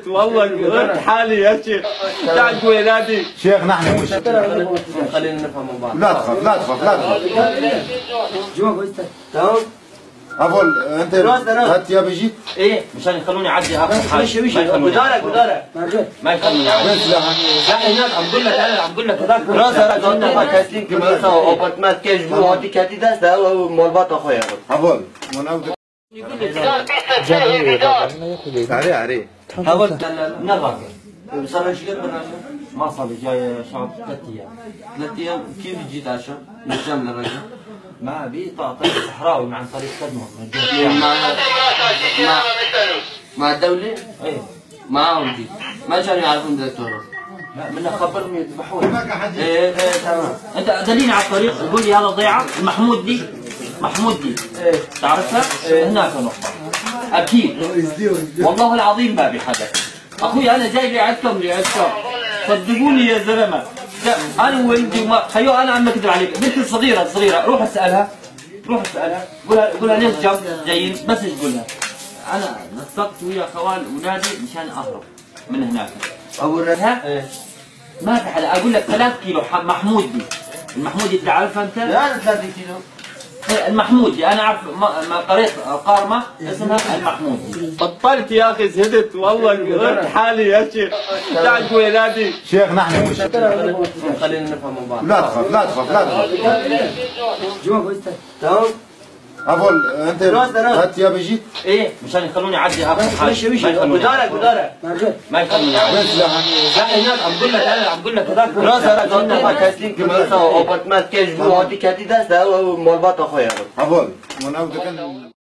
والله قررت حالي يا شيخ، تعال ولادي. شيخ نحن مش خلينا نفهم من بعض. لا تخاف لا تخاف لا تخاف. تمام؟ أفول انت هات يا بيجيت. ايه مشان يخلوني اعدي اخر حاجة. مشي مشي بدارك بدارك. ما يخلوني اعدي. وين سلاحك؟ لا هناك عم بقول لك، انا عم بقول لك هذاك راس راس كاسلين كما سو ابارتمنت كيش بو هاتي كاتي دست مالبات اخويا. أفول مناودك عليه عليه. هذول من الراكب. صار لك شقد برنامج؟ ما صار لي جاي شهر 3 ايام. 3 ايام كيف جيت على الشام؟ من الشام للرجل؟ ما بي طريق صحراوي عن طريق تدمر من الجهة. مع الدولة؟ ايه معاهم جيت، ما كانوا يعرفون بدك تهرب. من خبرهم يذبحوني. ايه ايه تمام. انت دليني على الطريق وقول لي هذا ضيعه المحمود دي، محمود دي. ايه تعرفها؟ إيه. هناك نقطة أكيد والله العظيم ما بحدا. أخوي أنا جاي لعندكم لعندكم، صدقوني يا زلمة. أنا وولدي وما خيو، أنا عم بكذب عليك. بنتي الصغيرة الصغيرة روح اسألها، روح اسألها، قولها قولها ليش جايين، بس ايش قولها. أنا نسقت ويا خوال ولادي مشان أهرب من هناك. أبو ها؟ ايه ما في حدا. أقول لك 3 كيلو محمود دي، المحمودي بتعرفها أنت؟ لا 3 كيلو المحمودي انا اعرف ما قريت قارمه اسمها المحمودي. بطلت يا اخي، زهدت والله قررت حالي يا شيخ، تعال ولادي. شيخ نحن مش خلينا نفهم من بعض. لا تخاف لا تخاف لا تخاف. تمام؟ أفول انت هات يا بيجيت. ايه مشان يخلوني اعدي اخر حاجة. مشي مشي بدارك بدارك. ما يخلوني اعدي. وين سلاحك؟ لا هناك عم بقول لك، انا عم بقول لك هذاك راس راس كاسلين كما سو ابارتمنت كيش بو هاتي كاتي دست مالبات اخويا. أفول مناودك.